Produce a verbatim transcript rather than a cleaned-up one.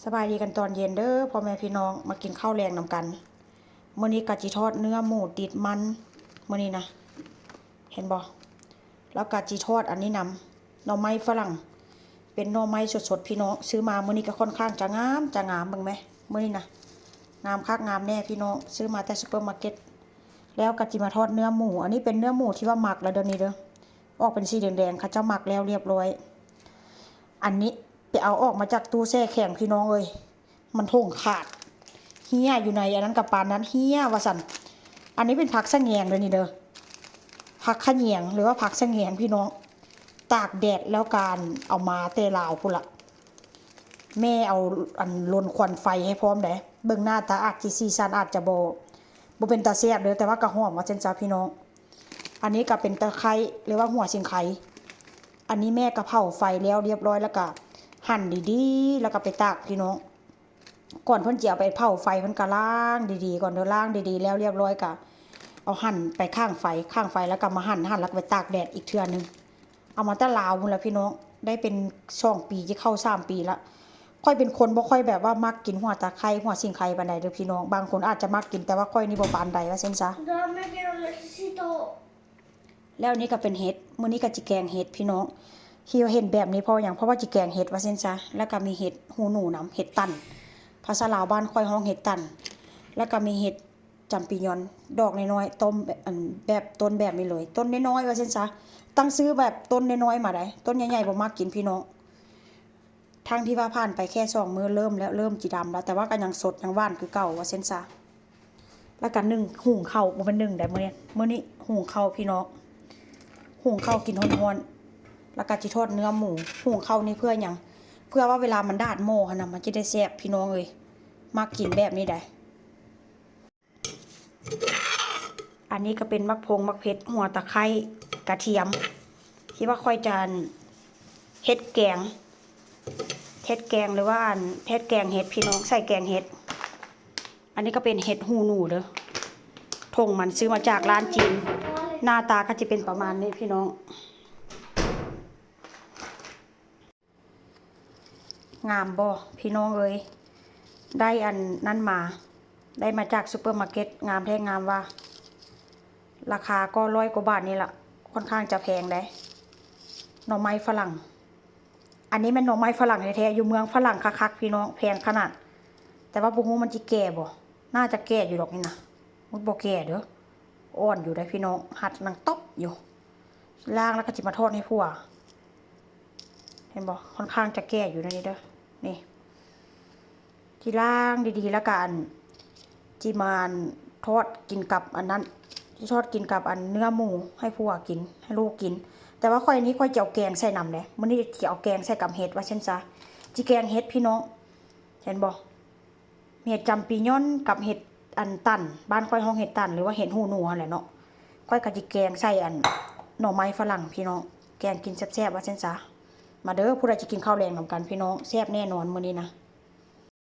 สบายดีกันตอนเย็นเด้อพ่อแม่พี่น้อง มากินข้าวแลงนำกัน มื้อนี้กะจิทอดเนื้อหมูติดมัน มื้อนี้นะ เห็นบ่ แล้วกะจิทอดอันนี้นำ หน่อไม้ฝรั่ง เป็นหน่อไม้สดๆ พี่น้อง ซื้อมามื้อนี้ก็ค่อนข้างจะงาม จะงาม เบิ่งแหม มื้อนี้นะ งามคักงามแน่พี่น้อง ซื้อมาแต่ซูเปอร์มาร์เก็ต แล้วกะจิมาทอดเนื้อหมู อันนี้เป็นเนื้อหมูที่ว่าหมักแล้วเดี๋ยวนี้เด้อ ออกเป็นสีแดงๆ เขาเจ้าหมักแล้วเรียบร้อย อันนี้ไปเอาออกมาจากตู้แช่แข็งพี่น้องเอ้ย มันถงขาด เหี่ยอยู่ในอันนั้นกะปานนั้น เหี่ยว่าซั่น อันนี้เป็นผักสะแงงเด้อนี่เด้อ ผักขะแหยงหรือว่าผักสะแงงพี่น้อง ตากแดดแล้วกะเอามาแต่ลาวพู้นละ แม่เอาอันลนควันไฟให้พร้อมเด้ เบิ่งหน้าตาอาจจิสีสันอาจจะบ่ บ่เป็นตาแซ่บเด้อ แต่ว่ากะหอมว่าซั่นซะพี่น้อง อันนี้กะเป็นตะไคร้หรือว่าหัวสิงไค อันนี้แม่กะเผาไฟแล้วเรียบร้อยแล้วกะหั่นดีๆ แล้วกะไปตากพี่น้อง ก่อนเพิ่นจะเอาไปเผาไฟเพิ่นกะล้างดีๆ ก่อนเด้อ ล้างดีๆ แล้วเรียบร้อยกะเอาหั่นไปข้างไฟ ข้างไฟแล้วกะมาหั่น หั่นแล้วกะไปตากแดดอีกเทื่อหนึ่ง เอามาแต่ลาวพู้นละพี่น้อง ได้เป็นสองปีจะเข้าสามปีละ ข้อยเป็นคนบ่ค่อยแบบว่ามักกินหัวตะไคร้หัวสิงไคปานใดเด้อพี่น้อง บางคนอาจจะมักกิน แต่ว่าข้อยนี่บ่ปานใดว่าซั่นซะ Dame que lo necesito. แล้วอันนี้กะเป็นเห็ด มื้อนี้กะจิแกงเห็ดพี่น้อง ที่เห็นแบบนี้เพราะหยัง เพราะว่าจิแกงเห็ดว่าซั่นซะ แล้วกะมีเห็ดหูหนูนำ เห็ดตัน ภาษาลาวบ้านข้อยฮ้องเห็ดตัน แล้วกะมีเห็ดจำปียอน ดอกน้อยๆ ต้นแบบ อัน แบบต้นแบบนี้เลย ต้นน้อยๆ ว่าซั่นซะ ตั้งชื่อแบบต้นน้อยๆ มาได้ ต้นใหญ่ๆ บ่มักกินพี่น้อง ทั้งที่ว่าผ่านไปแค่สองมื้อเริ่มแล้ว เริ่มจิดำแล้ว แต่ว่ากะยังสดยังหวานคือเก่าว่าซั่นซะ แล้วกะนึ่งหุงข้าว บ่แม่นนึ่งได้มื้อนี้ มื้อนี้หุงข้าวพี่น้อง หุงข้าวกินฮ้อนๆ แล้วกะจิทอดเนื้อหมู หุงข้าวนี่เพื่อหยัง เพื่อว่าเวลามันดาดหม้อหั้นนะ มันจะได้แซ่บพี่น้องเอ้ย มักกินแบบนี้ได้ อันนี้กะเป็นหมากพงหมากเผ็ด หัวตะไคร้ กะเทียม ที่ว่าข้อยจะเฮ็ดแกง เฮ็ดแกงหรือว่าอัน เฮ็ดแกงเห็ดพี่น้อง ใส่แกงเห็ด อันนี้กะเป็นเห็ดหูหนูเด้อ ถงมันซื้อมาจากร้านจีน หน้าตากะจิเป็นประมาณนี้พี่น้อง งามบ่พี่น้องเอ้ย ได้อันนั้นมา ได้มาจากซูเปอร์มาร์เก็ต งามแท้งามว่า ราคาก็ร้อยกว่าบาทนี่ละ ค่อนข้างจะแพงเด้ หน่อไม้ฝรั่ง อันนี้แม่นหน่อไม้ฝรั่งแท้ๆ อยู่เมืองฝรั่งคักๆ พี่น้อง แพงขนาด แต่ว่าบ่ฮู้มันจิแก่บ่ น่าจะแก่อยู่ดอกนี่นะ มันบ่แก่เด้อ อ่อนอยู่ได้พี่น้อง หัดหนังตบอยู่ ล้างแล้วกะจิมาทอดให้ผัว เห็นบ่ ค่อนข้างจะแก่อยู่นะนี่เด้อ นี่ จิล้างดีๆ แล้วกะอัน จิมาอันทอดกินกับอันนั้น จิทอดกินกับอันเนื้อหมูให้ผัวกิน ให้ลูกกิน แต่ว่าข้อยนี้ข้อยจะเอาแกงใส่นำเด้ มื้อนี้จะเอาแกงใส่กับเห็ดว่าซั่นซะ จิแกงเห็ดพี่น้อง เห็นบ่ เห็ดจำปียอนกับเห็ดอันตัน บ้านข้อยฮ้องเห็ดตัน หรือว่าเห็ดหูหนูหั้นแหละเนาะ ข้อยกะจิแกงใส่อันหน่อไม้ฝรั่งพี่น้อง แกงกินแซ่บๆ ว่าซั่นซะ มาเด้อ ผู้ใดจะกินข้าวแลงนำกันพี่น้อง แซ่บแน่นอนมื้อนี้นะ